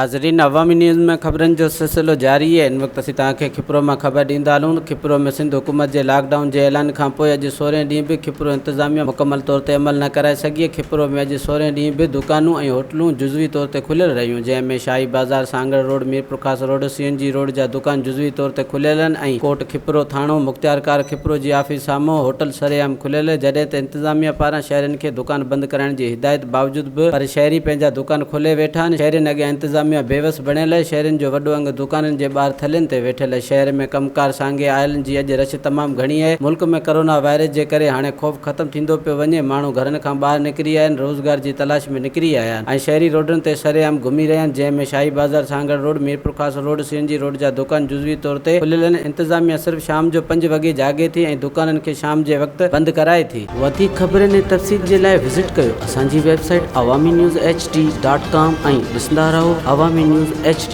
ناظرين عوامي نيوز ۾ خبرن جو سلسلو جاري آهي هن وقت اسين توهان کي کپرو مان خبر ڏيندا هلون ته کپرو ۾ سنڌ حڪومت جي لاڪ ڊائون جي اعلان کان پوء اڄ سورهين ڏينهن به کپرو انتظاميا مڪمل طور تي عمل نه ڪرائي سگهي کپرو ۾ اڄ سورهين ڏينهن به دڪانون ۽ هوٽلون جزوي طور تي کليل رهيون جنهن ۾ Shahi Bazaar Sanghar road Mirpurkhas road C N G road جا دڪان جزوي طور تي کليل آهن ۽ ڪوٽ کپرو ٿاڻو مختيارڪار کپرو جي آفيس سامهون هوٽل سرعام کليل جڏهن ته انتظاميا پاران شهرين کي دڪان بند ڪرائڻ جي هدايت باوجود به پر شهري پنهنجا دڪان کولي ويٺا آهن، شهرين اڳيان انتظاميا بيوس بڻيل آهي، شهرين جو وڏو انگ دڪانن جي ٻاهر ٿلهين تي ويٺل آهي، شهر ۾ ڪم ڪار سانگي آيلن جي اڄ رش تمام گهڻي آهي، ملڪ ۾ ڪرونا وائرس جي ڪري هاڻي خوف ختم ٿيندو پيو وڃي، ماڻهو گهرن کان ٻاهر نڪري آيا آهن، روزگار جي تلاش ۾ نڪري آيا آهن ۽ شهري روڊن تي سرعام گهمي رهيا آهن، جنهن ۾ Shahi Bazaar, Sanghar road, Mirpurkhas road, C N G road جا دڪان جزوي طور تي کليل آهن، انتظاميا صرف شام جو پنج وڳي جاڳي ٿي ۽ دڪانن کي شام جي وقت بند ڪرائي ٿي. وڌيڪ خبرن ۽ تفصيل جي لاء وزٽ ڪيو اسان جي website Awami news H D dot com ۽ ڏسندا رهو عوامي نيوز ايڇ ڊي.